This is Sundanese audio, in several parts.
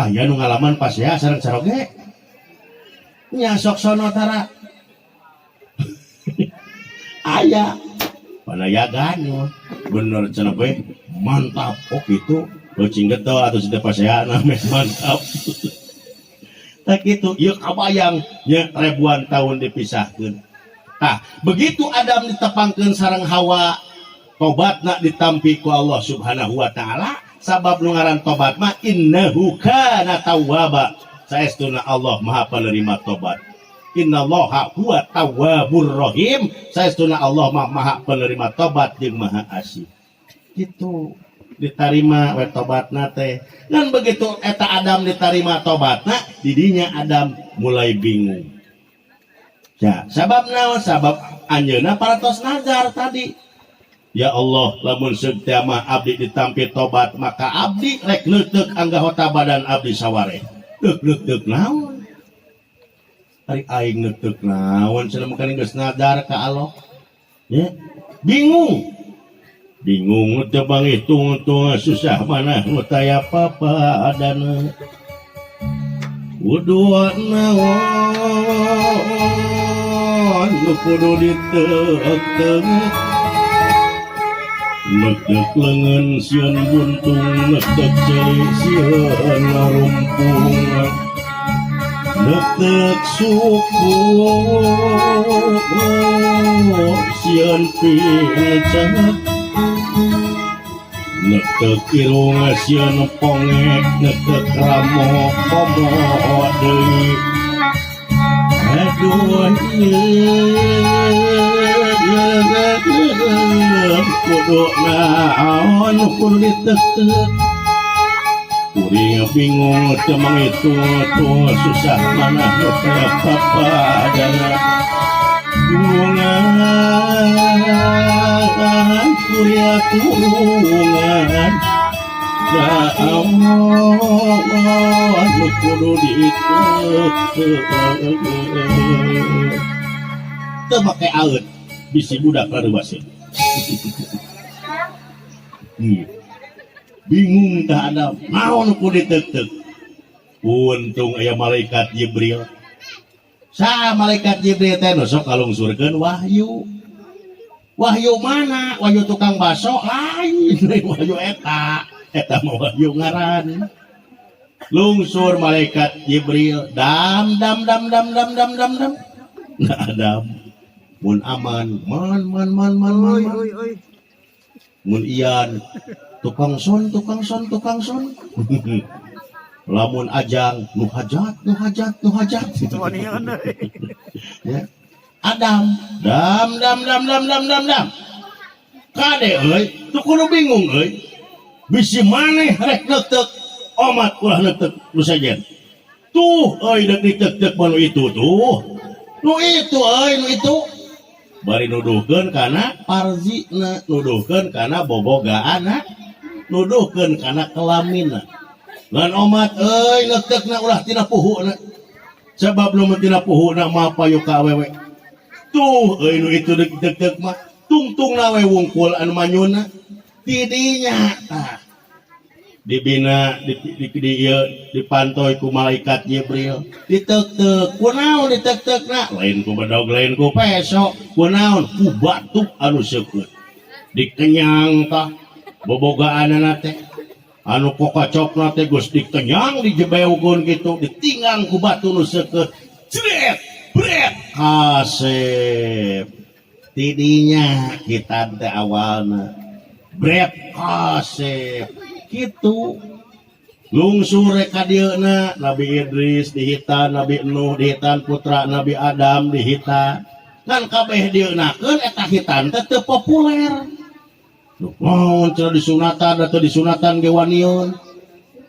Aya nu ngalaman pasea sareng caroge nya, sok sono tara aya panayagan bener cenah we, mantap. Oh gitu, leucing getol atau sudah pasea namanya mantap. Tak gitu ieu kabayang nya, ribuan tahun dipisahkeun. Tah, begitu Adam ditepangkeun sareng Hawa, tobatna ditampi ku Allah Subhanahu wa Taala, sabab nu ngaran tobat mah innahu kana tawwaba, saestuna Allah Maha Penerima tobat. Innallaha huwa tawwabur rahim, saestuna Allah mah Maha Penerima tobat jeung Maha Asih. Gitu ditarima we tobatna teh. Dan begitu eta Adam ditarima tobatna, didinya Adam mulai bingung ya. Sabab naon? Sabab anjeunna parantos nazar tadi, "Ya Allah, lamun seuk mah abdi ditampi tobat, maka abdi rek neuteuk anggota badan abdi saware." Deuk neuteuk naon? Ari aing neuteuk naon cenah, mah geus nazar ka Allah ya. Bingung, bingung teu banghitung tuh, susah mana nu taya papadana, kudu naon nu kudu diteuk-teuk? Neukteuk leungeun sieun buntung, neukteuk ceuli sieun ngarumpung, neukteuk suku sieun pincak, neukteuk irung sieun pongek, neukteuk ramo komo deui. Aduh, ieu kudu naon, kudu diteuk-teuk? Kuring bingung teu manghitung tuh, susah mana nu taya papadana. Tulungan kuria, tulungan. Naon nu kudu diteuk-teuk? Teu make aeut, bisi budak rareuwaseun. Bingung tah Adam, naon kudu diteuk-teuk? Untung aya malaikat Jibril. Sa malaikat Jibril teh nu sok ngalungsurkeun wahyu. Wahyu mana? Wahyu tukang baso lain, wahyu eta. Eta mah wahyu ngaran. Lungsur malaikat Jibril, dam dam dam dam dam dam dam dam. Nah, Adam mun aman man man man man man, Oi, man. oi, oi. Mun ian, tukang son, tukang son, tukang son. Lamun ajang, nu hajat, nu hajat, nu hajat. Wanian euy. Ya. Adam dam dam dam dam dam dam dam. Kade euy, teu kudu bingung euy. Bisi maneh rek neuteuk, omat ulah neuteuk nu sejen. Tuh euy, deuk diteuk-teuk mah nu itu tuh. Nu itu euy, nu itu. Bari nuduhkeun kana parzina, nuduhkeun kana bobogaanna, nuduhkeun kana kelaminna. Ngan omat euy, neuteukna ulah tina puhuna. Sebab nu tina puhuna mah payu ka awewe. Tuh euy, nu itu deuk diteuk mah tungtungna we wungkul anu manyuna. Tidinya tah dibina di ieu, dipantoy ku malaikat Jibril, diteuk-teuk. Kunaon diteuk-teukna? Lain ku bedog, lain ku peso. Kunaon? Ku batu anu seukeut dikenyang tah bobogaanana teh, anu kokocokna teh geus dikenyang, dijebeukeun kitu, ditinggang ku batu nu seukeut, jret bret, kasep. Tidinya kita teh awalna bret kasep kitu. Lungsur ka dieuna, Nabi Idris dihitan, Nabi Nuh dihitan, putra Nabi Adam dihitan. Kan kabeh dieunakeun eta hitan teh teu populer. Naon cenah disunatan atau disunatan ge waniun.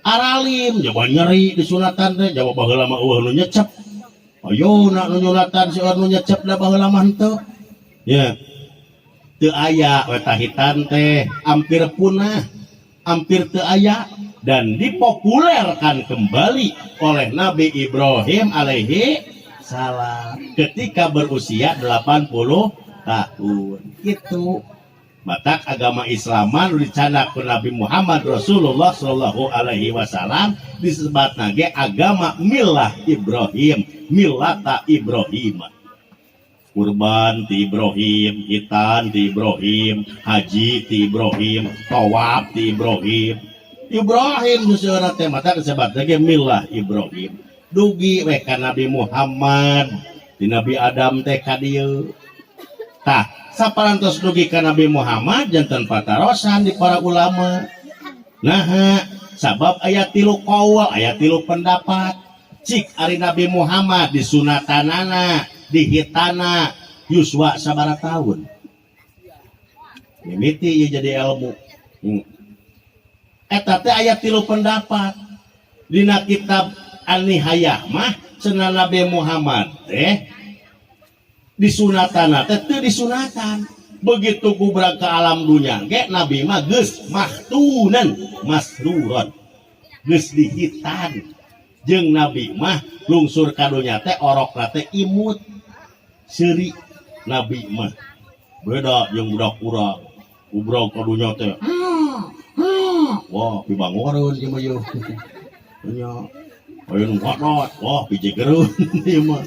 Aralim jawa nyeri disunatan teh, jawa baheula mah eueuh nu nyecep. Ayo nak nu nyunatan seueur nu nyecep, da baheula mah henteu. Ya. Teu aya eta hitan teh, hampir punah, hampir teu aya dan dipopulerkan kembali oleh Nabi Ibrahim alaihi salam ketika berusia 80 tahun. Gitu. Matak agama Islam nu dicandak ku Nabi Muhammad Rasulullah Shallallahu Alaihi Wasallam disebutna ge agama milah Ibrahim, milata Ibrahim. Kurban ti Ibrahim, hitan ti Ibrahim, haji ti Ibrahim, tawaf ti Ibrahim. Ibrahim seueurna teh, matak disebutna ge milah Ibrahim. Dugi we ka Nabi Muhammad, di Nabi Adam teh ka dieu. Tah, saparantos dugi ka Nabi Muhammad janten patarosan di para ulama. Nah, sabab aya tilu qaul, aya tilu pendapat. Cik ari Nabi Muhammad disunatanana, dihitana yuswa sabaraha tahun. Mimiti ieu jadi ilmu. Eta teh aya tilu pendapat. Dina kitab An-Nihayah mah cenah Nabi Muhammad teh disunatana teh teu disunatan. Begitu gubrag ke alam dunya ge Nabi mah geus makhtunan masruron. Geus dihitan. Jeung Nabi mah lungsur ka dunya teh orokna teh imut. Seuri Nabi mah. Beda jeung budak urang. Gubrag ka dunya teh. Wah, pibangoreun ieu mah ieu. Nya. Aya nu ngodot, wah pijegereun ieu mah.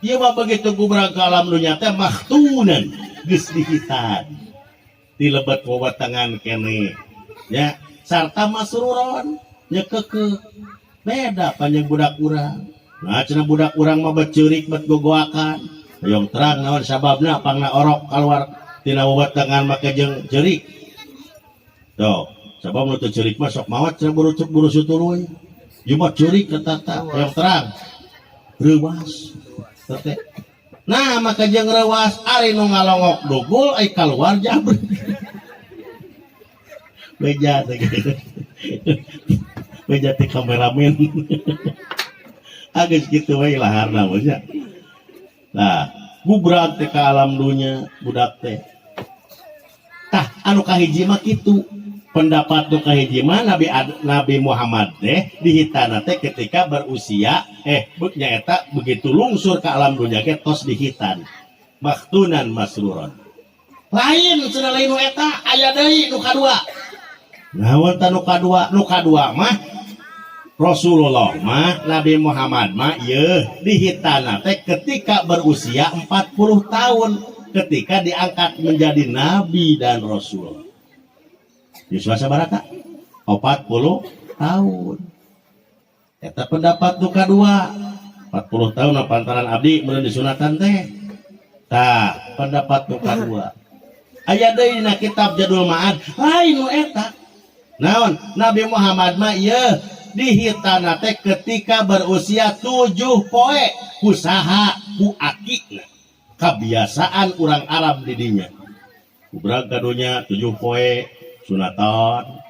Ieu mah begitu gubrag ka alam dunya teh makhtunan geus dihitan. Di lebet wewetengan keneh. Ya, sarta masruron nya keukeuh. Beda panjang budak urang. Nah, cenah budak urang mah bet ceurik bet gogoakan. Hoyong terang naon sababna pangna orok keluar tina wewetengan make jeung ceurik. Tuh, sabab nu teu ceurik mah sok maot cenah buru buru sutuluy. Ieu mah ceurik eta hoyong terang. Reuwas. Teh. Nah, maka jeung reuwas ari nu ngalongok dugul ai kaluar jabrik. Beja teh gitu. Beja teh kameramen. Geus kitu we laharna mah nya. Nah, gubrag teh ka alam dunya budak teh. Tah, anu kahiji mah kitu. Pendapat nu kahiji mah Nabi Muhammad teh dihitana teh ketika berusia nyaeta begitu lungsur ke alam dunya ge tos dihitan. Makhtunan masruron. Lain cenah, lain nu eta, aya deui nu kadua. Naon tah nu kadua? Nu kadua mah Rasulullah mah, Nabi Muhammad mah ieu dihitana teh ketika berusia 40 tahun, ketika diangkat menjadi nabi dan rasul. Yuswa sabaraha? 40 tahun. Eta pendapat nu kadua. 40 tahun pantaran abdi meureun disunatan teh. Tah, pendapat nu kadua. Aya deui dina kitab Jadul Ma'ad, lain nu eta. Naon? Nabi Muhammad mah ieu dihitana teh ketika berusia 7 poe ku saha, ku akina. Kebiasaan orang Arab di dinya. Ubrag kadunya 7 poe sunatan.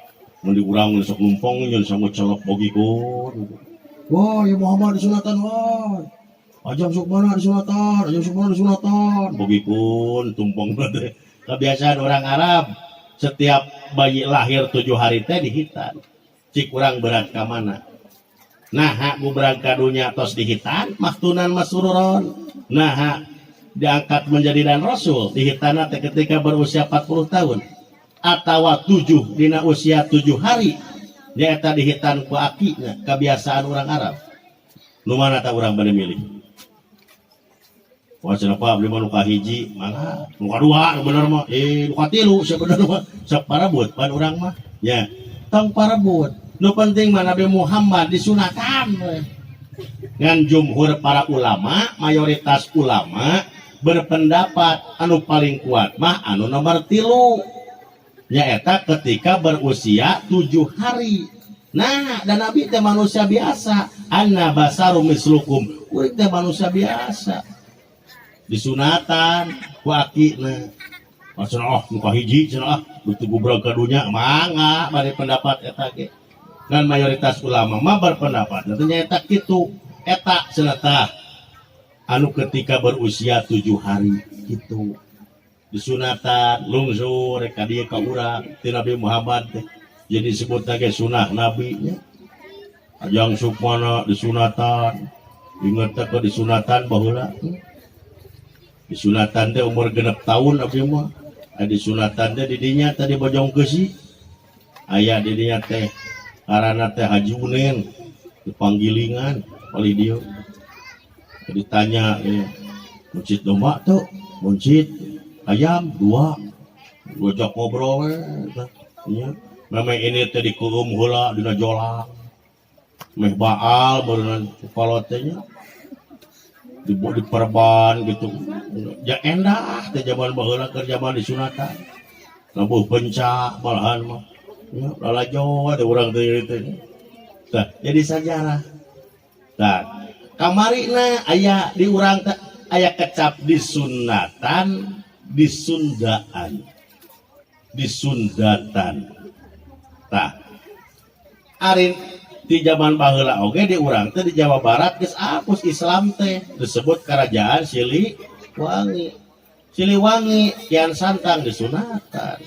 Mun di urang sok numpong nyeun sangu celep bogikeun. Wah, ya Muhammad disunatan wah. Ajang Sukmana disunatan, Ajang Sukmana disunatan. Bogikeun tumpong teh. Kebiasaan orang Arab setiap bayi lahir 7 hari teh dihitan. Cik urang berat ka mana? Nah, gubrag kadunya tos dihitan, maktunan masruron. Nah, diangkat menjadi dan rasul dihitana teh ketika berusia 40 tahun atau 7 dina usia 7 hari nyaeta dihitan ku akina, kebiasaan orang Arab. Nu mana tah urang bade milih? Wah, cenah Pak, abdi mah nu kahiji, mangga. Nu kadua nu bener mah, nu katilu sebenarnya mah. Sok parebut pan urang mah. Nya, tong parebut. Nu penting mah Nabi Muhammad disunatan we. Ngan jumhur para ulama, mayoritas ulama berpendapat anu paling kuat mah anu nomor 3. Nyaeta ketika berusia 7 hari. Nah, dan Nabi teh manusia biasa. Anna basaru mislukum. Kuring teh manusia biasa. Disunatan ku akina. Maksudna, oh, nu kahiji cenah, ah, beutu gubrag ka dunya, mangga bari pendapat eta ge. Dan mayoritas ulama mah berpendapat nanti nyaeta kitu. Eta cenah tah anu ketika berusia 7 hari gitu. Disunatan lungsur ka dieu ka urang ti Nabi Muhammad teh. Jadi disebut ge sunah nabi nya. Ajang Sukmana disunatan. Ingat teh ke disunatan baheula. Disunatan teh umur 6 tahun abdi mah. Adi sunatan teh di dinya tadi Bojong Keusi. Aya di dinya teh ngaranna teh Haji Unen di Panggilingan palih dieu. Ditanya meuncit domba teu? Meuncit. Ayam dua. Diajak ngobrol we tah nya. Memeh ini teh dikeum heula dina jolang. Meh baal beureunan kolot teh nya. Diperban gitu. Ja endah teh zaman baheula keur zaman disunatan. Labuh penca malahan mah. Nya lalajo teh urang teh teh. Tah jadi sajarah. Tah kamarina aya di urang teh aya kecap disunatan, disundaan. Disundatan. Tah ari di zaman baheula oge di urang teh di Jawa Barat geus apus Islam teh disebut Kerajaan Siliwangi. Siliwangi Kian Santang disunatan.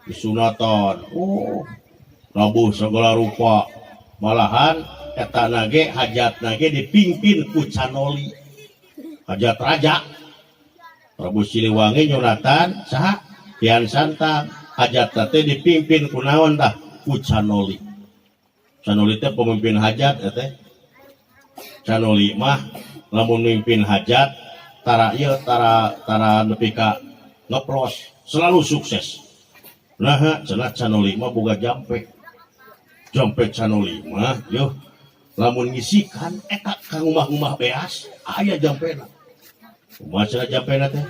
Disunatan. Oh, labuh segala rupa. Malahan eta nage hajatna ge dipimpin ku Canoli. Hajat raja. Prabu Siliwangi nyunatan saha? Kian Santang. Hajatna teh dipimpin ku naon tah? Ku Canoli. Canoli teh pemimpin hajat eta teh. Canoli mah lamun mimpin hajat tara ieu tara tara nepi ka ngeplos, selalu sukses. Naha cenah Canoli mah boga jampe. Jampe Canoli mah yeuh lamun ngisikan eta ka ngumah-ngumah beas aya jampena. Kumaha cenah jampena teh?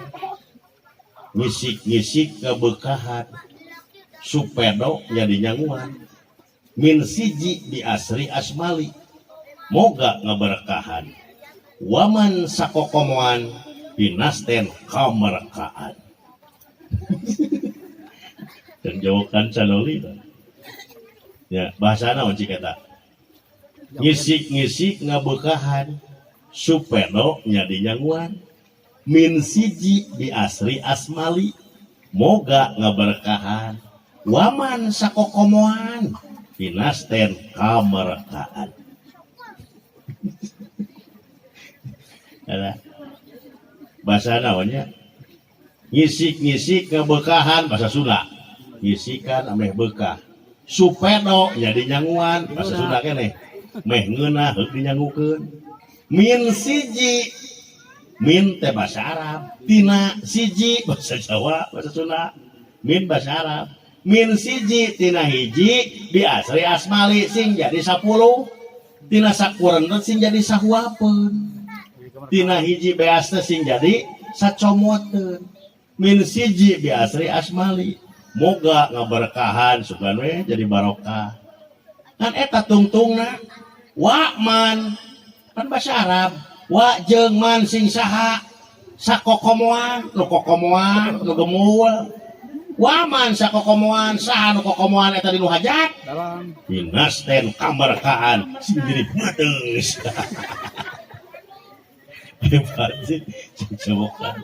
Ngisik-ngisik kabeukahan supedo jadi nyanguan. Min siji di asri asmali moga ngaberkahan waman sakokomoan pinasten kamerkaan. Dan jawaban Canoli ya bahasa naon cik eta? Ngisik-ngisik ngabeukahan supedo nyadi nyanguan min siji di asri asmali moga ngaberkahan waman sakokomoan pinasten kamerkaan. Bahasa naonnya? Ngisik-ngisik ngebekahan bahasa Sunda. Ngisikan ameh bekah. Supedo jadi nyanguan bahasa Sunda keneh. Meh ngeunah heuk dinyangukeun. Min siji min teh bahasa Arab, tina siji bahasa Jawa, bahasa Sunda. Min bahasa Arab. Min siji tina hiji di asri asmali sing jadi 10 tina sakureun sing jadi sahuapeun tina hiji beas teh sing jadi sacomoteun min siji bi asri asmali moga ngaberkahan sugan we jadi barokah kan eta tungtungna wa man kan bahasa Arab wa jeung man sing saha sakokomoan nu kokomoan nu gemul waman sakokomoan saha nu kokomoan eta di nu hajat pinasten kamerkaan sing jadi mateus. Hebat sih cobokan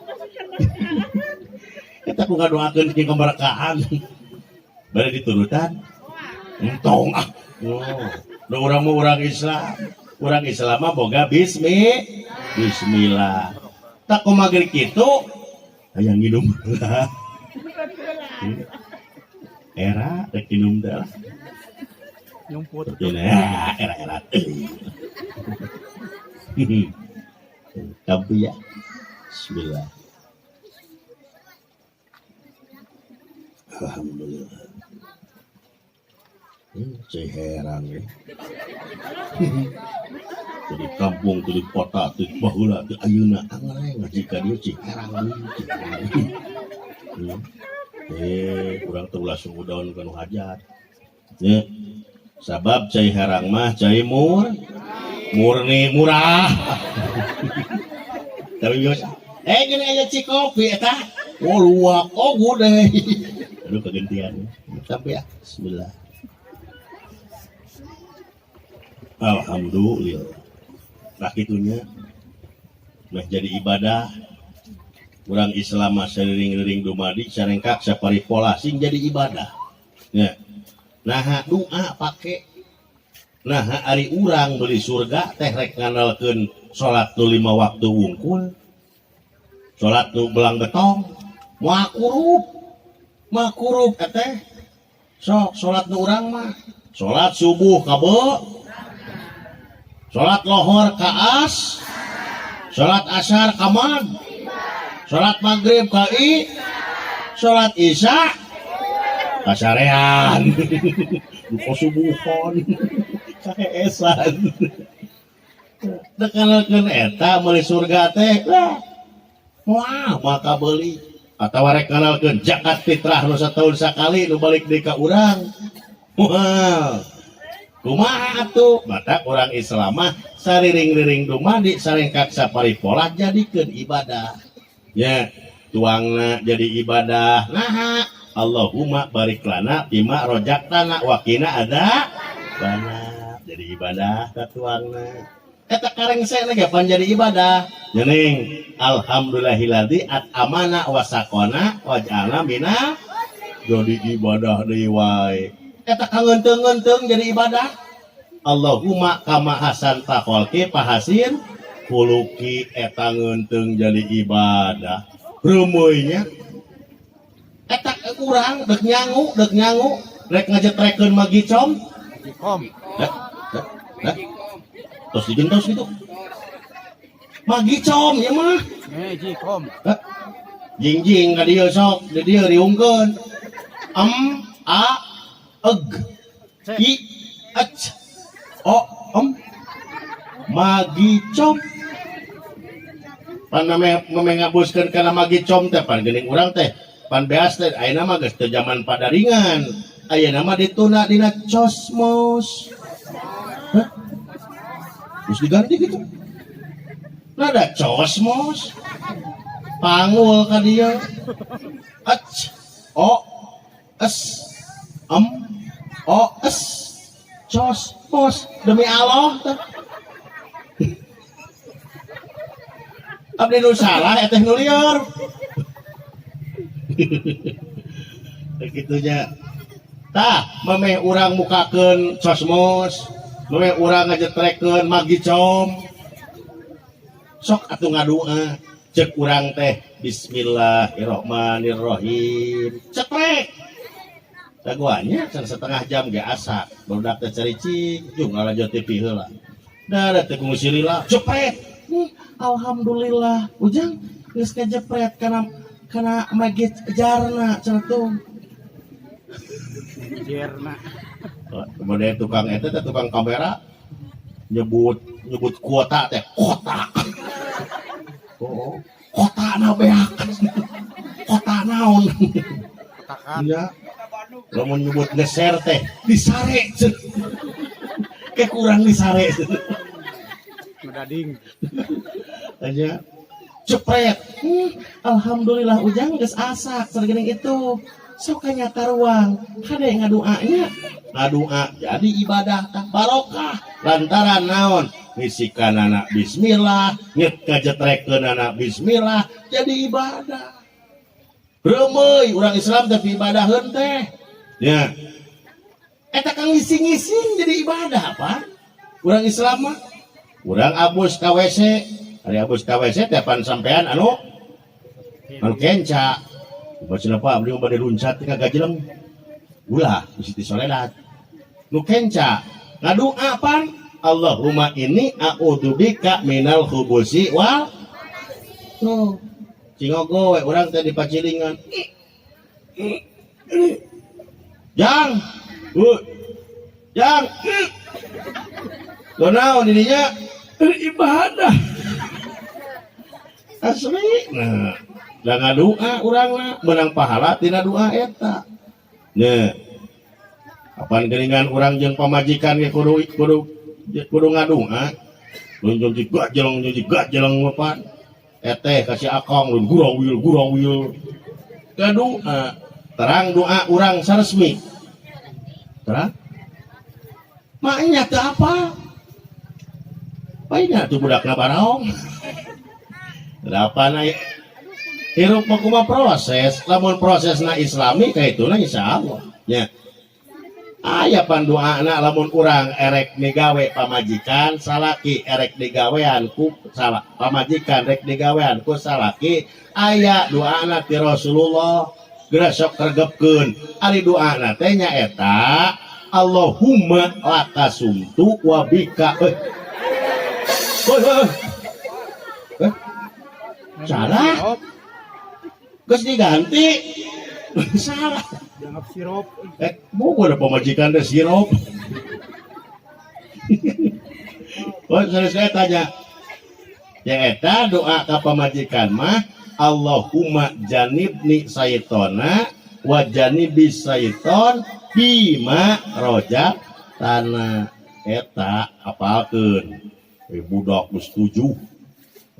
eta ku ngadoakeun jeung kamerkaan bari diturutan entong ah. Oh, nu urang mah urang Islam mah boga bismillah tak kumaha kitu hayang nginum heula. Era rek minum teh lah. Nyumput. Era era. Tapi ya. Bismillah. Alhamdulillah. Saya heran ya. Jadi kampung, jadi kota, di baheula, di ayeuna anggreng ngaji ka dieu cih herang deui. Urang teh ulah suudaun ka nu hajat. Ya. Sabab cai herang mah cai murni murah. Tapi biasa. Gini aja cikopi eta. Oh luak, oh gede. Aduh kegentian. Sampai ya. Bismillah. Alhamdulillah. Nah kitunya meh jadi ibadah. Urang Islam mah sering-ring dumadi sarengkak saparipola sing jadi ibadah. Ya. Nah doa pake. Nah ari urang beli surga teh rek ngandalkeun salat nu 5 waktu wungkul. Salat nu belang betong. Moal kurup. Moal kurup teh. Sok salat nu urang mah. Salat subuh ka salat lohor ka as, salat asar ka mag, salat maghrib ka i, salat isya kasarean. Duka subuhon kaheesan. Tekanalkeun eta meuli surga teh lah. Moal maka beuli atawa rek nganalkeun zakat fitrah nu satahun sakali nu balik deui ka urang. Moal. Kumaha atuh? Matak urang Islam mah sariring-riring dumadi sarengkak saparipolah jadikeun ibadah. Nya, tuangna jadi ibadah. Naha? Allahumma barik lana bima rozaqtana wa qina adzabannar. Jadi ibadah tatuangna. Eta karengsena ge pan jadi ibadah. Nyening alhamdulillahilladzi at'amana wa saqana wa ja'alna minal jadi ibadah deui wae. Eta kangeunteung-ngeunteung jadi ibadah. Allahumma kama hasanta khalqi fahasin khuluqi eta ngeunteung jadi ibadah. Reumeuy nya. Eta urang deuk nyangu rek ngajetrekeun magicom. Magicom. Dah, dah, dah. Terus digentos gitu. Magicom ya mah. Magicom. Hah? Jingjing ka dieu sok, di dieu riungkeun. M A G I H O M Magicom. Pan meme ngabuskeun kana magicom teh pan geuning urang teh pan beas teh ayeuna mah geus teu zaman padaringan. Ayeuna mah dituna dina Cosmos. Hah? Terus diganti gitu. Nada Cosmos. Pangul ka dieu. H O S M O S Cosmos demi Allah teh. Abdi nu salah eteh nu lieur. Begitunya. Tah, memeh urang mukakeun Cosmos, memeh urang ngajetrekeun Magicom. Sok atuh ngadua cek urang teh bismillahirrahmanirrahim. Cetrek. Dagoannya can setengah jam ge asak, barudak teh caricing, jung ngalajo TV heula. Da da teh kungsi lila, cepret. Alhamdulillah, ujang geus kajepret kana kana magic jarna cenah tuh. Jerna. Kemudian tukang eta teh tukang kamera nyebut nyebut kuota teh kota. Oh, kota na beak. Kota naon? Kotakan. Iya. Lamun nyebut ngeser teh disare. Kayak kurang disare. Ngedading. Aja cepret. Alhamdulillah ujang geus asak sargeuning itu. Sok nyata ruang kade ngaduanya. Ngadua jadi ibadah tah barokah lantaran naon ngisikanana bismillah, nget ngajetrekeunana bismillah jadi ibadah. Reumeuy urang Islam teh ibadaheun teh. Nya. Eta kang ngising-ngising jadi ibadah apa? Urang Islam mah urang abus ka WC, ari abus ka WC teh pan sampean anu anu kenca. Baca apa abdi mah bade luncat ka gajeleng. Ulah bisi disoledat. Nu kenca ngadua pan Allahumma inni a'udzubika minal khubusi wal tuh cingogo we urang teh di pacilingan. Jang, jang, lo naon dirinya ibadah asli. Nah, da ngadua urang mah menang pahala tina doa eta. Nya, apan geuningan urang jeung pamajikan ge kudu kudu kudu ngadua. Lunjung gajeleng jeung gajeleng mah pan. Eteh kasih akang lun gurawil gurawil. Ngadua terang doa urang saresmi. Terang? Maknya teu apa? Paina tuh budakna baraong. Kenapa naik? Hirup mah kumaha proses, lamun prosesna islami kaituna insyaallah. Nya. Aya pan doana lamun urang erek migawe pamajikan salaki, erek digawean ku salah pamajikan, rek digawean ku salaki, aya doana ti Rasulullah. Geura sok regepkeun. Ari doana teh nyaeta Allahumma laka sumtu wa bika eh. Oi, oi, oi. Eh, salah. Geus diganti, salah. Dianggap sirup. Eh, mau ada pamajikan teh sirup. Oh, serius saya tanya. Ya eta doa ka pamajikan mah Allahumma janibni saitona wa janibi saiton bima rozaqtana. Eta apalkeun. Eh, budak geus 7.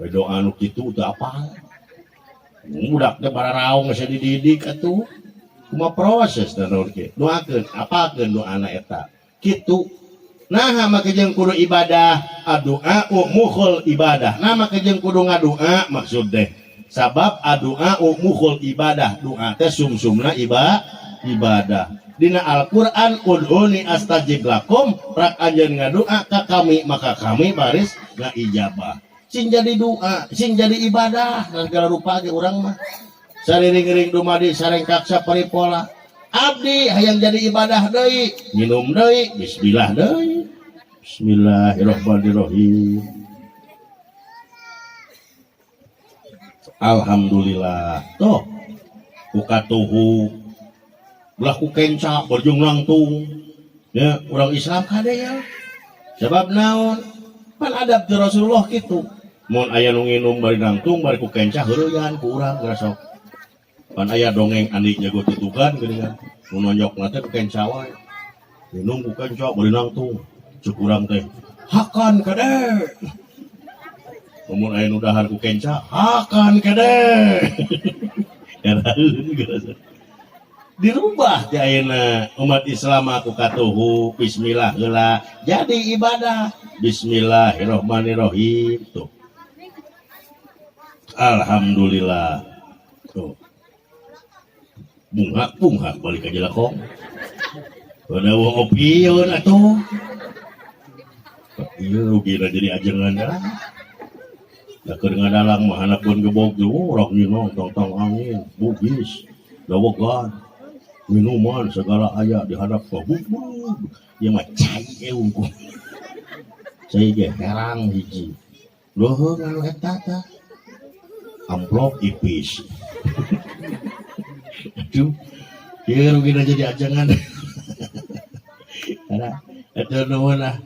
Eh, doa nu kitu teu apal. Budak teh bararaong geus dididik atuh. Kumaha proses da naon ge. Doakeun, apalkeun doana eta. Kitu. Nah, make jeung kudu ibadah, adu'a mukhul ibadah. Nah, make jeung kudu ngadoa maksud deh. Sabab adu'a mukhul ibadah, doa teh sumsumna ibadah. Dina Al-Qur'an ud'uni astajib lakum, rak anjeun ngadoa ka kami maka kami baris ngaijabah. Sing jadi doa, sing jadi ibadah, dan segala rupa ge urang mah. Sariring-ring dumadi sarengkak saparipola. Abdi hayang jadi ibadah deui, minum deui, bismillah deui. Bismillahirrahmanirrahim. Alhamdulillah. Tuh, ku katuhu belah ku kenca berjung langtung. Ya, orang Islam kade ya. Sebab naon? Pan adab ti Rasulullah kitu. Mun aya nu nginum bari nangtung bari ku kenca heureuyan ku urang geura sok. Pan aya dongeng andi jago tutugan geuningan. Nu nonyokna teh ku kenca wae. Minum ku kenca bari nangtung. Cek urang teh hakan kade. Mun aya nu dahar ku kenca hakan kade. Eraeun geura sok. Dirubah ti ayeuna umat Islam aku katuhu bismillah heula jadi ibadah. Bismillahirrahmanirrahim tuh. Alhamdulillah. Tuh. Bunghak bunghak balik aja lah kong. Udah wong opieun atuh. Iya rugi lah jadi ajengan lah. Da keur ngadalang mah hanapkeun gebog ge urang nginong tong-tong angin, bugis, dawegan, minuman segala aya di hadap mah bubuk. Ieu mah cai unggul. Cai ge herang hiji. Doheung anu eta tah. Amplop ipis. Aduh, ieu rugina jadi ajengan. Karena itu nuhun lah.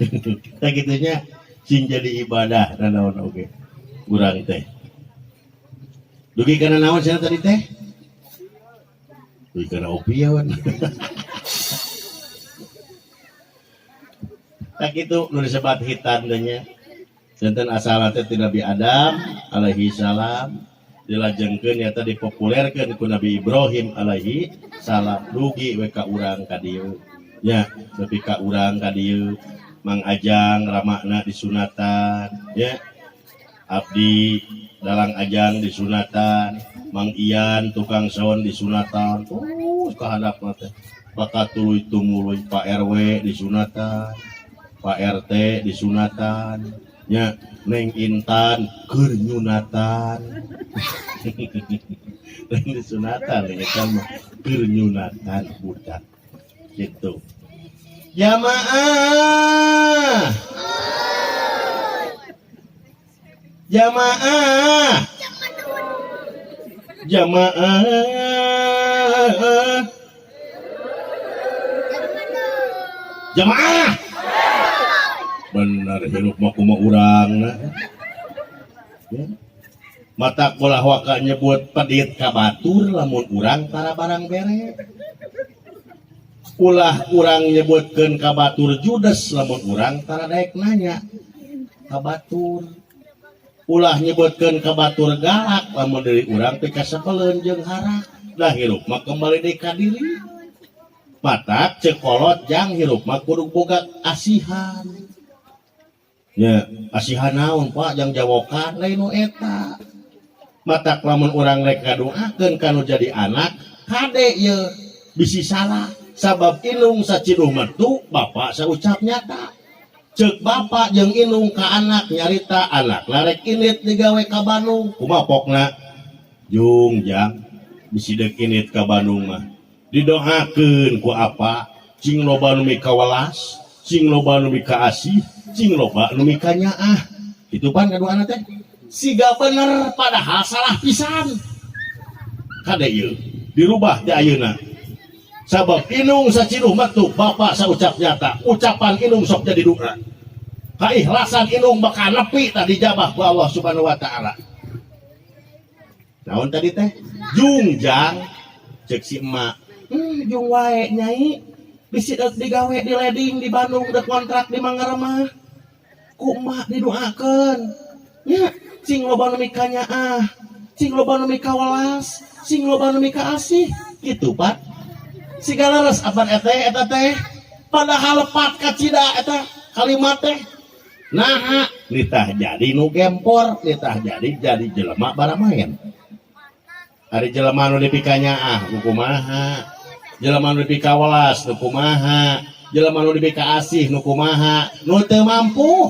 Tah kitunya sing jadi ibadah dan naon oge. Urang teh. Dugi kana naon cenah tadi teh? Dugi kana opieun. Tah kitu nu disebat hitan teh nya. Janten asalna teh ti Nabi Adam alaihi salam dilajengkeun nyata dipopulerkeun ku Nabi Ibrahim alaihi salam dugi we ka urang ka dieu. Nya nepi ka urang ka dieu Mang Ajang ramakna disunatan nya. Abdi dalang Ajang disunatan, Mang Ian tukang sound disunatan. Terus ka handapna teh. Bakatuluy tumuluy Pak RW disunatan, Pak RT disunatan, nya Neng Intan keur nyunatan. Neng disunatan, Neng Intan mah keur nyunatan budak. Gitu. Jamaah. Jamaah. Jamaah. Jamaah. Bener hirup mah kumaha urangna. Ya. Mata ulah waka nyebut pedit ka batur lamun urang tara barang bere. Ulah urang nyebutkeun ka batur judes lamun urang tara daek nanya ka batur. Ulah nyebutkeun ka batur galak lamun diri urang teh kasebeleun jeung harak. Dah hirup mah kembali deui ka diri. Matak ceuk kolot jang hirup mah kudu boga asihan. Nya asihan naon Pak jang jawokan lain nu eta. Matak lamun urang rek ngadoakeun ka nu jadi anak kade ieu bisi salah. Sabab indung saciduh metu, bapak saucap nyata. Cek bapak jeung indung ka anak, nyarita anak rek indit digawe ka Bandung. Kumaha pokna? Jung, jang, bisi deuk indit ka Bandung mah didoakeun ku apa, cing loba nu mikawelas, cing loba nu mikaasih, cing loba nu mikanyaah. Itu pan kaduana teh siga bener, padahal salah pisan. Kade ieu dirubah ti ayeuna. Sabab indung saciduh metu, bapak saucap nyata. Ucapan indung sok jadi doa. Keikhlasan indung bakal nepi tadi jabah ku Allah Subhanahu wa Taala. Naon tadi teh? Jung, jang, cek si emak. Jung wae, nyai, bisi deuk digawe di leding di Bandung, dek kontrak di Manggaremah. Ku emak didoakeun. Nya, cing loba nu mikanyaah, cing loba nu mikawelas, cing loba nu mikaasih. Gitu, Pak. Siga leres apan eta teh. Padahal lepat kacida eta kalimat teh. Nah, nitah jadi nu gempor, nitah jadi jelema baramaen. Ari jelema nu dipikanyaah nu kumaha? Jelema nu dipikawelas nu kumaha? Jelema nu dipikaasih nu kumaha? Nu teu mampu.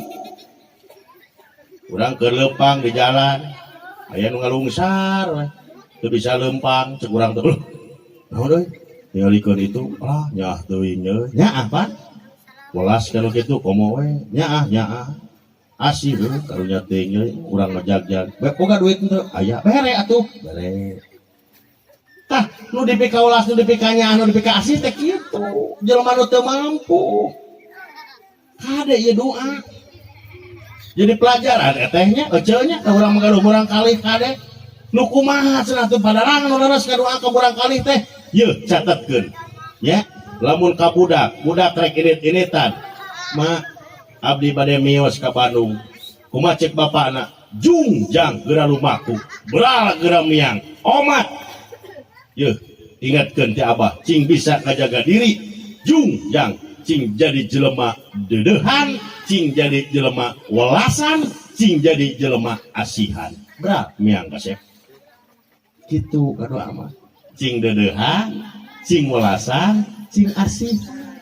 Urang keur leumpang di jalan, aya nu ngalungsar we. Teu bisa leumpang, cek urang teh, "Naon euy?" Ningalikeun itu, ah, nyaah teuing euy. Nyaah pan. Welas kana kitu komo we, nyaah nyaah. Asih euy, karunya teuing euy, urang ngajagjag. Boga duit henteu? Aya, bere atuh, bere. Tah, nu dipikawelas, nu dipikanyaah, nu dipikaasih teh kitu. Jelema nu teu mampu. Kade ieu doa. Jadi pelajaran etehnya, eceu nya, ka urang mah murang kalih kade. Nu kumaha cenah teu padarangan nu leres ngadoa ka murang kalih teh? Yeuh, catetkeun. Ya, lamun ka budak, budak rek indit-inditan. Ma, abdi bade mios ka Bandung. Kumaha cek bapakna? Jung, jang, geura lumaku. Beral geura miang. Omat. Yeuh, ingatkeun ti abah, cing bisa ngajaga diri. Jung, jang, cing jadi jelema deudeuhan, cing jadi jelema welasan, cing jadi jelema asihan. Beral miang kasep. Kitu kadoa mah. Cing deudeuhan, cing welasan, cing asihan.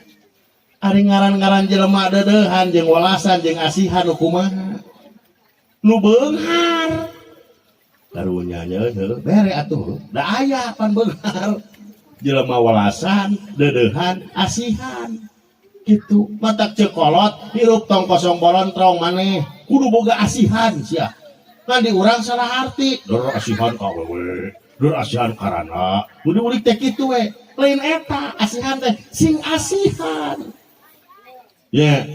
Ari ngaran-ngaran jelema deudeuhan jeung welasan jeung asihan nu kumaha? Nu beunghar. Karunya nya heuh, bere atuh. Da aya pan beunghar. Jelema welasan, deudeuhan, asihan. Gitu. Matak ceuk kolot, hirup tong kosong bolontrong maneh. Kudu boga asihan sia. Ngan di urang salah arti. Dor asihan ka awewe, dor asihan karana. Kudu ulik teh kitu we. Lain eta asihan teh, sing asihan. Ya,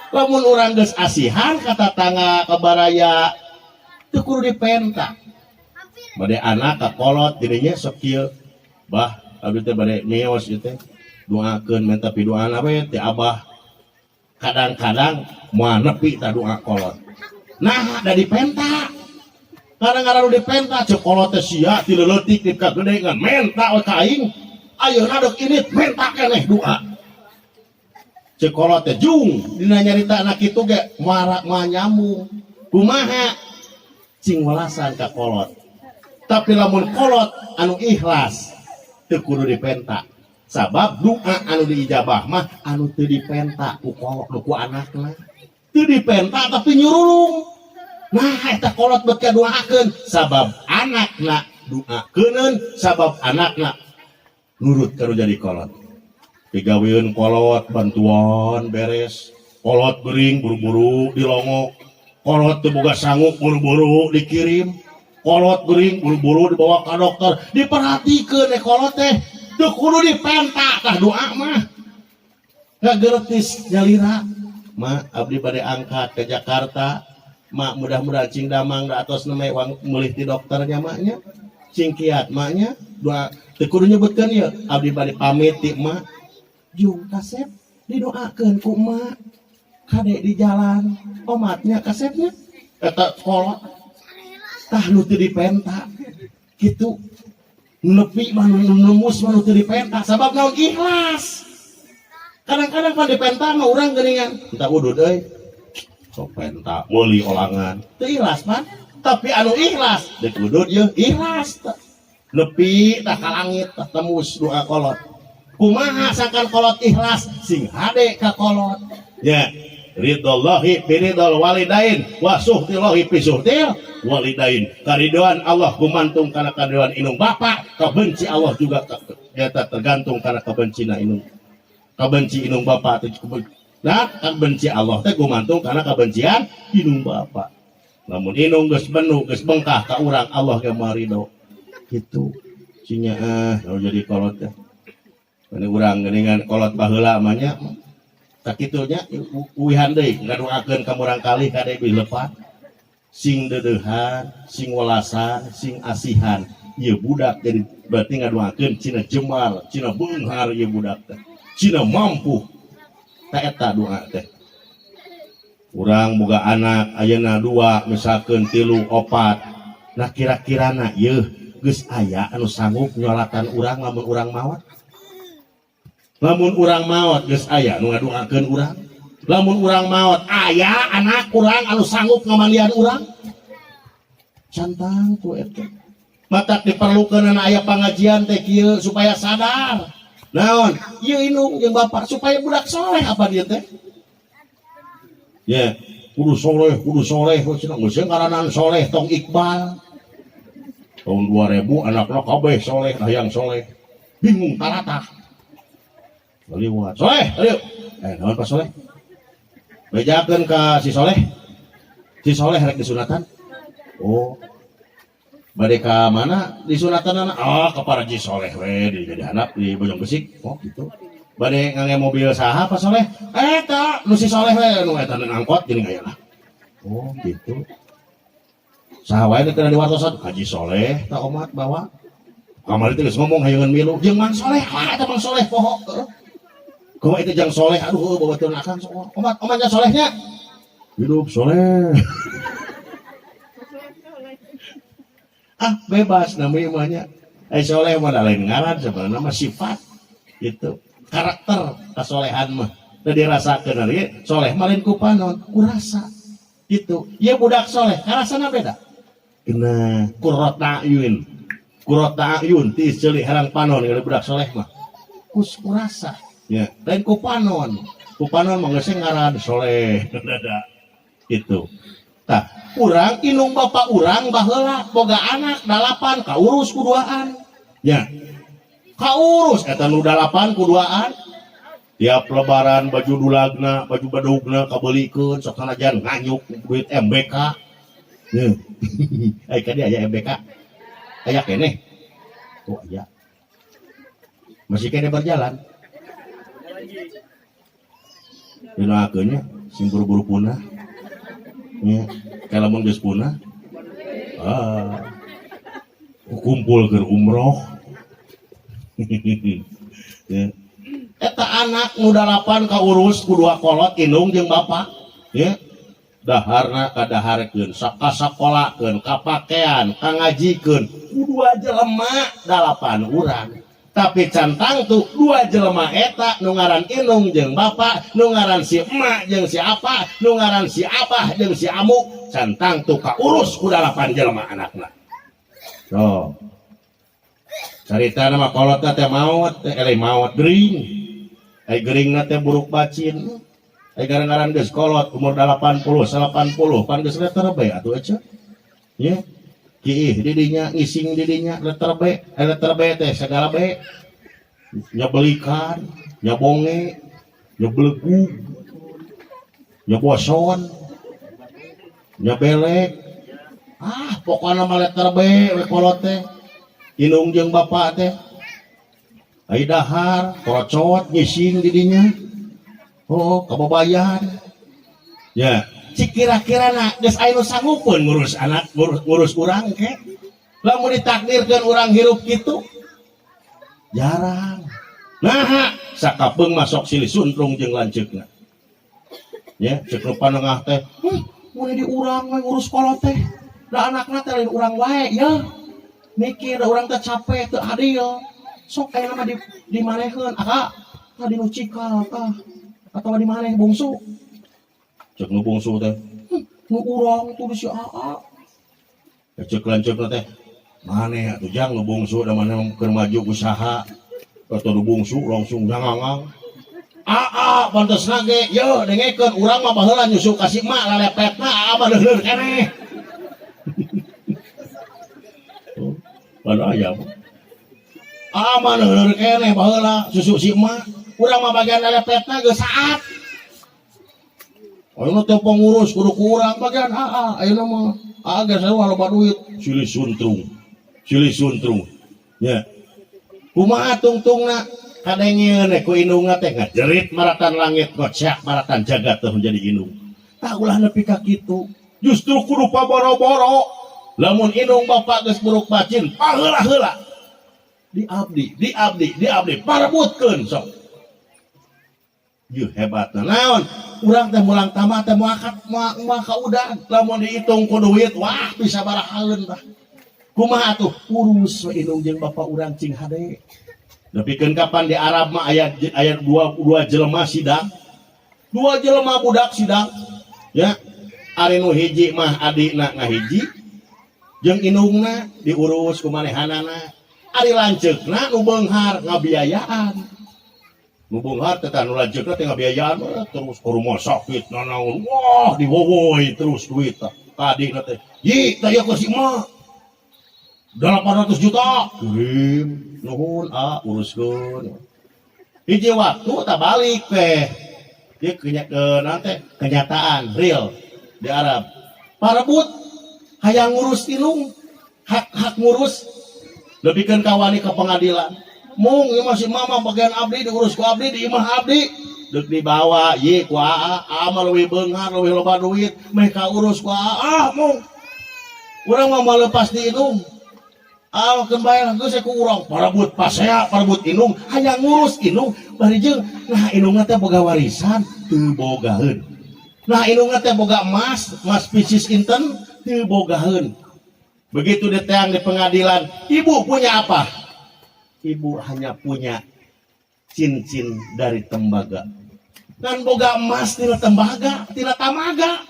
lamun urang geus asihan ka tatangga, ka baraya, teu kudu dipenta. Bade anak ka kolot dirinya sok kieu. Bah, abdi teh bade mios ieu teh. Doakeun, minta pidoana we ti abah. Kadang-kadang moal nepi ta doa kolot. Nah, da dipenta. Kadang-kadang nu dipenta, ceuk kolot teh sia ti leutik ti ka gede ngan menta we ka aing. Ayeuna deuk indit menta keneh doa. Ceuk kolot teh, jung, dina nyarita anak kitu ge moal moal nyambung. Kumaha? Cing welasan ka kolot. Tapi lamun kolot anu ikhlas teu kudu dipenta. Sabab doa anu diijabah mah anu teu dipenta ku kolot, ku anakna. Teu dipenta tapi nyurulung. Nah, eta kolot bet kadoakeun sabab anakna doakeuneun, sabab anakna nurut ka nu jadi kolot. Digaweun kolot bantuan beres. Kolot gering buru-buru dilongok. Kolot teu boga sanggup buru-buru dikirim. Kolot gering buru-buru dibawa ka dokter. Diperhatikeun kolot teh. Teu kudu dipenta tah doa mah. Ngagertis nyalira. Ma, abdi bade angkat ke Jakarta. Ma, mudah-mudahan cing damang da atos nembe wang meulih ti dokternya maknya. Cing kiat maknya. Doa teu kudu nyebutkeun ieu. Abdi bade pamit ti emak. Jung kasep didoakeun ku emak. Kade di jalan omatnya kasepnya eta kolot tah nu teu dipenta kitu, nepi mah nu nembus mah nu teu dipenta. Sabab naon? Ikhlas. Kadang-kadang pan dipenta mah urang geuningan entah udud euy, sok penta meuli olangan, teu ikhlas pan. Tapi anu ikhlas deuk udud yeuh ikhlas tah nepi tah ka langit tah tembus doa kolot. Kumaha sangkan kolot ikhlas? Sing hade ka kolot ya. Ridhollahi fi ridhol walidain wa suhtillahi fi suhtil walidain. Karidoan Allah gumantung kana karidoan indung bapak, kabenci Allah juga eta tergantung kana kabencina indung, kabenci indung bapak teh. Nah, kabenci Allah teh gumantung kana kabencian indung bapak. Lamun indung geus benu, geus bengkah ka urang, Allah ge moal ridho kitu. Sinya kalau jadi kolot teh. Ini urang geuningan kolot baheula mah nya sakitu nya, uwihan deui ngadoakeun ka murang kali kade bilih lepat, sing deudeuhan, sing welasan, sing asihan ieu budak. Jadi berarti ngadoakeun cina jembar, cina beunghar ieu budak teh, cina mampu. Ta eta doa teh. Urang boga anak ayeuna dua misalkeun, tilu, opat. Nah, kira-kirana yeuh geus aya anu sanggup nyolatan urang lamun urang maot? Lamun urang maot, geus aya nu ngadoakeun urang? Lamun urang maot, aya anak urang anu sanggup ngamandian urang? Cantang ku eta. Matak diperlukeun aya pangajian teh kieu supaya sadar naon ieu indung jeung bapak, supaya budak soleh. Apa dia teh ya kudu soleh, kudu soleh cenah. Geus ngaranan soleh tong Iqbal tahun 2000 anakna kabeh soleh, hayang soleh, bingung taratah. Liwat soleh, ayo naon, Pak Soleh? Bejakeun ka si Soleh, si Soleh rek disunatan. Oh, bade ka mana disunatan anak? Ah, ke Paraji Soleh we di jadi anak di Bojong Gesik. Oh gitu. Bade ngangge mobil saha, Pak Soleh? Eta nu si Soleh we, nu eta nu angkot geuning aya lah. Oh gitu. Saha wae teh diwartosan? Haji Soleh tak omat bawa kamari teh geus ngomong hayangan milu jeung Mang Soleh. Ah, eta Mang Soleh poho. Kumaha itu jang soleh? Aduh, bawa turun akang sok. Omat, omatnya solehnya. Hidup soleh. Ah, bebas namanya mahnya. Eh, soleh mah lain ngaran sebenarnya mah, sifat gitu. Karakter kasolehan mah. Da dirasakeun lagi soleh mah lain ku panon, ku rasa. Gitu. Ya budak soleh, karasana beda. Kena qurrata ayun. Qurrata ayun ti ceuli herang panon kalau budak soleh mah. Kus kurasa. Ya, lain ku panon. Ku panon mah geus ngaran soleh. Dada. Itu. Tah, urang indung bapak urang baheula boga anak dalapan, kaurus ku duaan. Ya. Kaurus eta nu dalapan ku duaan. Tiap lebaran baju dulagna, baju badugna kabeulikeun, sok sanajan nganyuk duit MBK. Nya. Ai ka aya MBK? Aya keneh. Oh aya. Masih keneh berjalan. Dinoakeun nya sing buru-buru punah. Nya, kayak lamun geus punah. Ah. Kumpul keur umroh. Ya. Eta anak nu dalapan kaurus ku dua kolot, indung jeung bapak, ya. Daharna kadaharkeun, sakasakolakeun, kapakean, kangajikeun ku dua jelema dalapan urang. Tapi cantang tuh dua jelema eta, nu ngaran indung jeung bapak, nu ngaran si emak jeung si apa, nu ngaran si abah jeung si amu, cantang tuh kaurus ku dalapan jelema anakna. So carita nama kolot teh maot teh, eleh maot, gering. Ai geringna teh buruk bacin. Ai ngaran-ngaran geus kolot umur 80, 80 pan geus letter B atuh ece. Ya. Kiih didinya, ngising didinya letter B, eh, letter B teh segala B. Nyebelikan, nyabonge, nyebelegug, nyeboson, nyebelek. Ah, pokokna mah letter B we kolot teh. Indung jeung bapak teh. Ai dahar, korocot, ngising didinya. Oh, kababayan. Ya, cik kira-kira na geus aya nu sanggupeun ngurus anak, ngurus, ngurus urang ke? Lamun ditakdirkeun urang hirup kitu jarang. Nah, sakapeung masuk silih suntrung jeung lanceukna. Ya, cek nu panengah teh, mun di urang we ngurus kolot teh. Da anakna teh lain urang wae ya. Mikir da urang teh capek, teu adil. Sok aya mah di maneheun, aka tadi nu cikal tah atau di maneh bungsu. Cek nu bungsu teh, nu urang tuh di si Aa. Ya, cek lanceukna teh, maneh atuh jang nu bungsu, da maneh keur maju usaha. Kata nu bungsu langsung ngangang. Aa pantes ge ye dengekeun, urang mah baheula nyusu ka si emak lalepetna, aa mah leuleun keneh. Pada aya mah. Aa mah leuleun keneh baheula susu si emak. Urang mah bagian lalepetna geus saat. Ayeuna teh pengurus kudu ku urang bagian aa, ayeuna mah aa geus sarua loba duit, silih suntrung. Silih suntrung. Nya. Kumaha tungtungna kadengeun ku indungna teh ngajerit maratan langit, ngoceak maratan jagat teh menjadi indung. Tah ulah nepi ka kitu. Justru kudu paboro-boro. Lamun indung bapak geus buruk bacin, paheula-heula. Di abdi, di abdi, di abdi, parebutkeun sok. Yuh hebatna naon? Urang teh mulang tamat teh moal moal kaudan. Lamun dihitung ku duit, wah bisa barahaeun tah. Kumaha atuh? Urus we indung jeung bapak urang cing hade. Nepikeun kapan di Arab mah aya aya dua jelema sidang. Dua jelema budak sidang. Ya. Ari nu hiji mah adina ngahiji jeung indungna diurus ku manehanana. Ari lanceukna nu beunghar ngabiayaan. Nu beunghar teh tah nu lanceukna teh ngabiayaan terus ke rumah sakit nanaon. Wah, diwowoy terus duit tah. Ka adina teh, "Yi, tah ieu ka si emak. 800 juta." Kirim, nuhun ah uruskeun. Hiji waktu tak balik teh. Dia ke nanti kenyataan real di Arab. Parebut hayang ngurus indung, hak hak ngurus lebihkan kawani ke pengadilan. Mung ieu masih mama bagian abdi diurus ku abdi di imah abdi. Deuk dibawa ye ku aa, aa mah leuwih beunghar, leuwih loba duit, meh urus ku aa. Ah mung. Urang mah moal lepas di indung. Ah, keun bae lah geus ku urang parebut pasea, parebut indung, hayang ngurus indung, bari jeung nah indungna teh boga warisan teu bogaheun. Nah indungna teh boga emas, emas pisis inten teu bogaheun. Begitu diteang di pengadilan, ibu punya apa? Ibu hanya punya cincin dari tembaga. Kan boga emas tina tembaga, tina tamaga.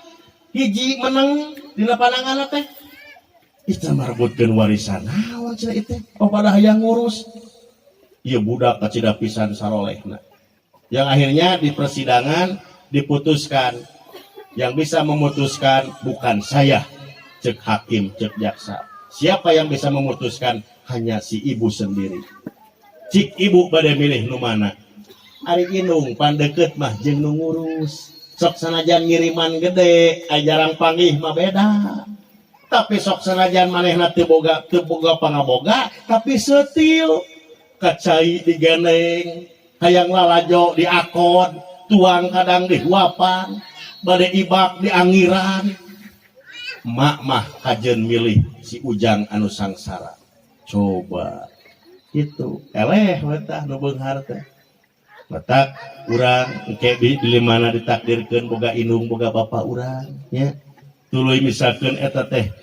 Hiji menang dina pandangan teh. Itu merebutkeun warisan naon cenah itu? Oh pada hayang ngurus. Ieu budak kacida pisan sarolehna. Yang akhirnya di persidangan diputuskan yang bisa memutuskan bukan saya, cek hakim, cek jaksa. Siapa yang bisa memutuskan? Hanya si ibu sendiri. Cik ibu bade milih nu mana? Ari indung pandeket mah jeung nu ngurus. Sok sanajan ngiriman gede, ay jarang panggih mah beda. Tapi sok sanajan manehna teu boga pangaboga, tapi setil. Kacai digendeng, hayang lalajo diakon, tuang kadang dihuapan, bade ibak diangiran. Mak mah kajen milih si Ujang anu sangsara. Coba itu eleh we tah nu beunghar teh. Matak urang engke di mana ditakdirkeun boga indung boga bapa urang nya. Tuluy misalkeun eta teh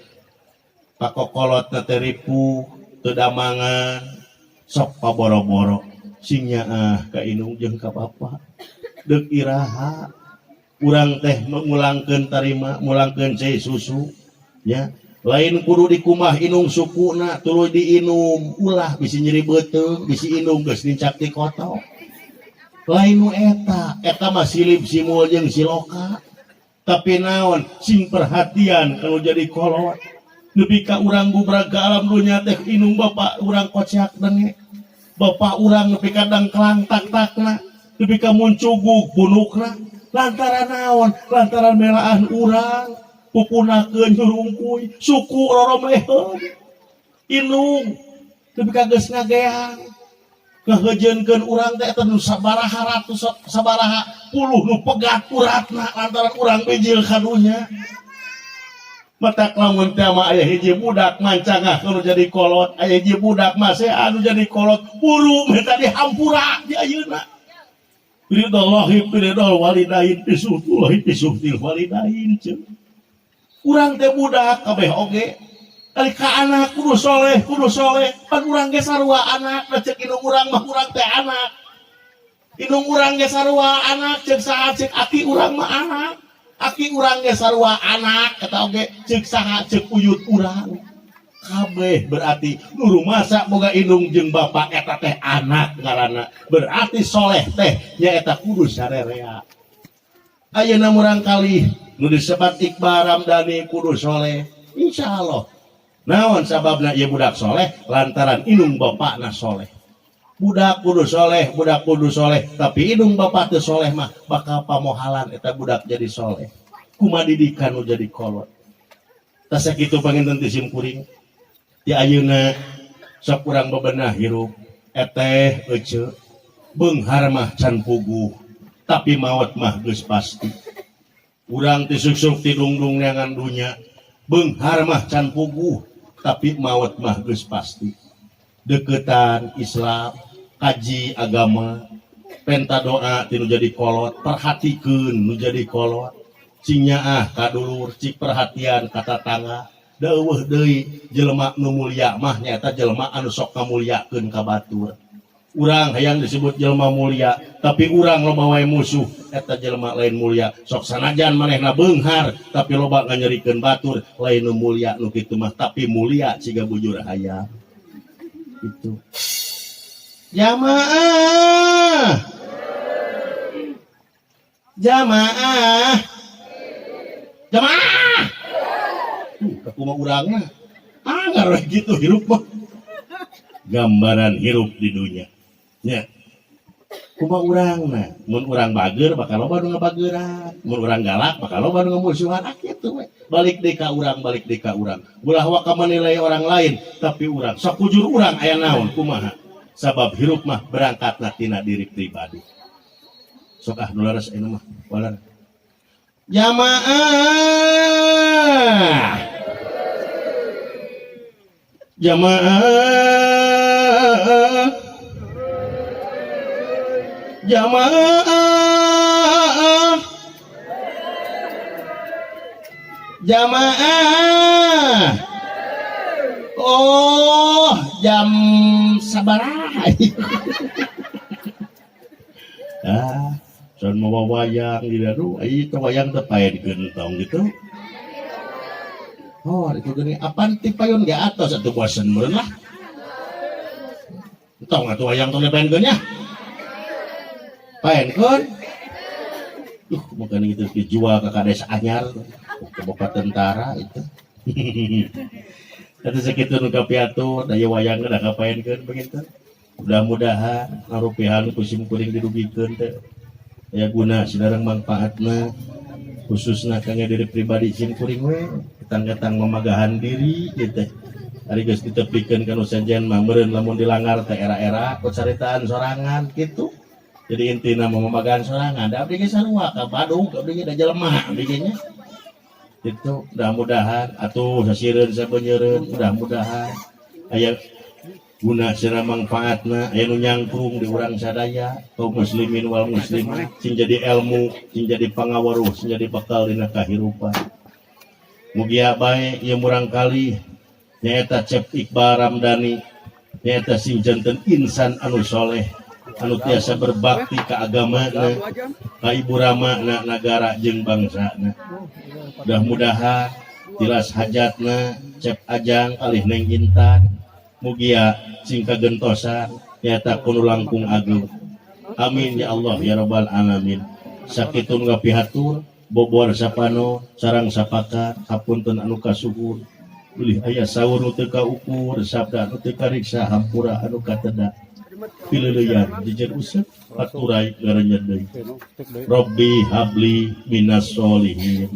pakokolot teh ripuh teu damangan, sok paboro-boro sing nyaah ka indung jeung ka bapa. Deuk iraha urang teh ngulangkeun tarima, mulangkeun cai susu nya. Lain kudu dikumbah indung sukuna tuluy diinum, ulah bisi nyeri beuteung, bisi indung geus nincak ti kotok. Lain nu eta, eta mah silib simul jeung siloka. Tapi naon sing perhatian kalau jadi kolot. Nepi ka urang gubrag ka alam dunya teh indung bapak urang kocak denge. Bapak urang nepi ka dangklang tak-takna, nepi ka muncugug punukna. Lantaran naon? Lantaran melaan urang pupunakeun nyurungkuy, suku roromeheun. Indung nepi ka geus ngageang. Ngaheujeunkeun urang teh eta nu sabaraha ratus sabaraha puluh nu pegat uratna lantaran urang bijil ka dunya. Matak lamun teh mah aya hiji budak mancangah nu jadi kolot, aya hiji budak masih anu jadi kolot, buru minta dihampura di ayeuna. Ridallahi ridal walidain bisuhtullahi bisuhtil walidain ceuk. Urang teh budak kabeh oge. Kali ka anak kudu soleh, pan urang ge sarua anak, da ceuk indung urang mah urang teh anak. Indung urang ge sarua anak, ceuk saha, ceuk aki urang mah anak. Aki urang ge sarua anak, kata oge ceuk saha, ceuk uyut urang. Kabeh berarti nu rumasa boga indung jeung bapak eta teh anak ngaranna. Berarti soleh teh nyaeta kudu sarerea. Ayeuna murang kali nu disebat Iqbal Ramdhani kudu soleh. Insyaallah. Naon sababna ieu budak soleh? Lantaran indung bapakna soleh. Budak kudu soleh, budak kudu soleh, tapi indung bapak teu soleh mah bakal pamohalan eta budak jadi soleh. Kumaha didikan nu jadi kolot. Tah sakitu panginten ti sim kuring. Di ayeuna sok urang bebenah hirup eteh ece beunghar mah can puguh tapi maot mah geus pasti. Urang ti suk-suk ti dungdung neangan dunya beunghar mah can puguh tapi maot mah geus pasti. Deketan Islam, kaji agama, penta doa ti nu jadi kolot, perhatikeun nu jadi kolot. Cing nyaah ka dulur, cik perhatian ka tatangga. Da eueuh deui jelema nu mulia mah nyaeta jelema anu sok ngamulyakeun ka batur. Urang hayang disebut jelema mulia, tapi urang loba wae musuh, eta jelema lain mulia. Sok sanajan manehna beunghar, tapi loba nganyerikeun batur, lain nu mulia nu kitu mah, tapi mulia siga bujur hayam. Itu. Jamaah. Jamaah. Jamaah. Kumaha urangna? Anggar we gitu hirup mah. Gambaran hirup di dunia. Nya. Kumaha urangna? Mun urang bager bakal loba nu ngabageran, mun urang galak bakal loba nu ngamusuhan. Ah kitu we. Balik deui ka urang, balik deui ka urang. Ulah waka menilai orang lain, tapi urang sok kujur urang aya naon kumaha. Sabab hirup mah berangkatna tina diri pribadi. Sok ah nu leres ayeuna mah, walar. Jamaah. Jamaah. Jamaah. Jamaah. Oh, jam sabaraha. Ah, son mawa wayang di daru, ai teh wayang teh pae digentong gitu. Oh, itu gini apaan ti payun ge atos atuh bosen meureun lah. Entong atuh wayang tong dipaenkeun nya. Paenkeun. Duh, bukan itu dijual ke kades anyar, ke bapak tentara itu. Kata segitu nu kapiatur, daya wayang da kapaenkeun begitu. Mudah-mudahan ngarupihan ku sim kuring didugikeun teh. Aya guna sinareng manfaatna khususna kangge diri pribadi sim kuring we, ketang-ketang memagahan diri gitu. Ari geus ditepikeun ka nu sejen mah meureun lamun dilanggar teh era-era ku caritaan sorangan gitu. Jadi intina mah memagahan sorangan, da abdi ge sarua ka Badung, abdi ge da jelema abdi ge nya. Itu mudah-mudahan atuh sasireun sabeunyereun mudah-mudahan aya guna secara manfaatna aya nu nyangkrung di urang sadaya kaum muslimin wal muslimat sing jadi ilmu, sing jadi pangaweruh, sing jadi bekal dina kahirupan. Mugia bae ieu murang kali nyaeta Cep Iqbal Ramdhani nyaeta sing janten insan anu soleh anu tiasa berbakti ka agamana, ka ibu ramana, nagara jeung bangsana. Mudah-mudahan tilas hajatna Cep Ajang kalih Neng Intan mugia sing kagentosan nyaeta kuno langkung agung. Amin ya Allah ya rabbal alamin. Sakitu nu ngapihatur bobor sapano sarang sapakat hapunten anu kasuhun bilih aya saur nu teu kaukur sabda anu teu kariksa hampura anu kateda pileuleyan jejer useup paturai garenyet deui. Rabbi habli minas solihin,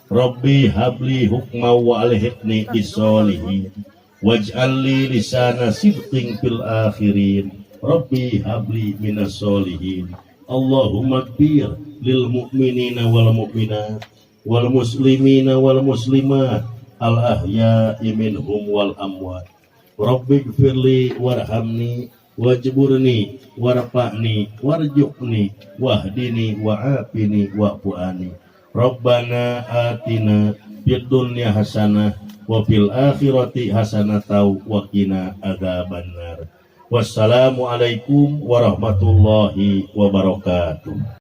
Rabbi habli hukma wa alhiqni bisolihin, waj'al li lisana sidqin fil akhirin, Rabbi habli minas solihin. Allahumma ighfir lil mu'minina wal mu'minat wal muslimina wal muslimat al ahya'i minhum wal amwat. Rabbi ighfirli warhamni wajburni warfa'ni warjuqni wahdini wa'afini wa'fu'ani. Rabbana atina fid dunya hasanah wa fil akhirati hasanah wa qina adzabannar. Wassalamualaikum warahmatullahi wabarakatuh.